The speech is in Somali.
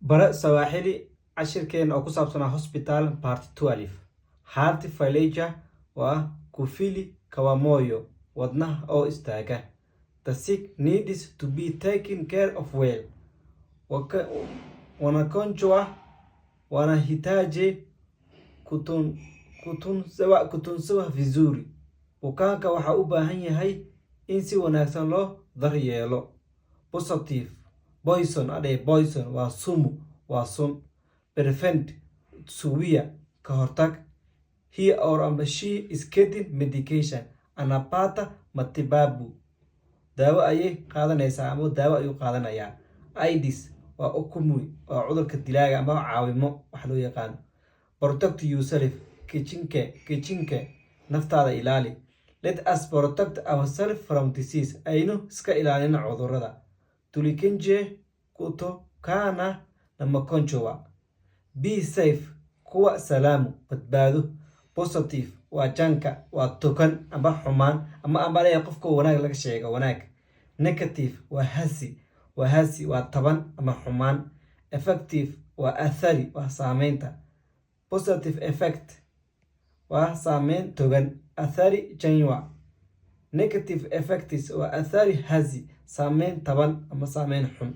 Baro Sawaaxili. Cashirkeena oo ku saabsanaa hospital, part 12. Heart failure waa kufeli kwa moyo, wadnaha oo istaaga. The sick needs to be taken care of well. Wagonjwa wanahitaji kutunzwa vizuri. Bukaanka waxa u baahan yahay in si wanaagsan loo daryeelo. Positive, poison adhe, poison waa sumu, waa sun. Prevent, zuia, ka hortag. He or amba she is getting medication. Anapata matibabu. Daawo ayay qaadanaysaa ama daawo ayuu qaadanayaa. AIDS waa ukimwi, waa cudurka dilaaga ama caawimo wax loo yaqaano. Protect yourself, jikinge, jikinge, naftaada ilaali. Let us protect ourselves from disease. Aynu iska ilaalino cudurrada. Tujikinge kutokana na magonjwa. Be safe, kuwa salama, badbaado. Positive waa chanya, waa togan amba xumaan ama leeyahay qofka wanaag laga sheego, wanaag. Negative waa hasi, waa hasi, waa taban ama xumaan. Effective waa athari, waa saameynta. Positive effect waa saameyn togan, athari chanya. Negative effects waa athari hasi, saameyn taban ama saameyn xun.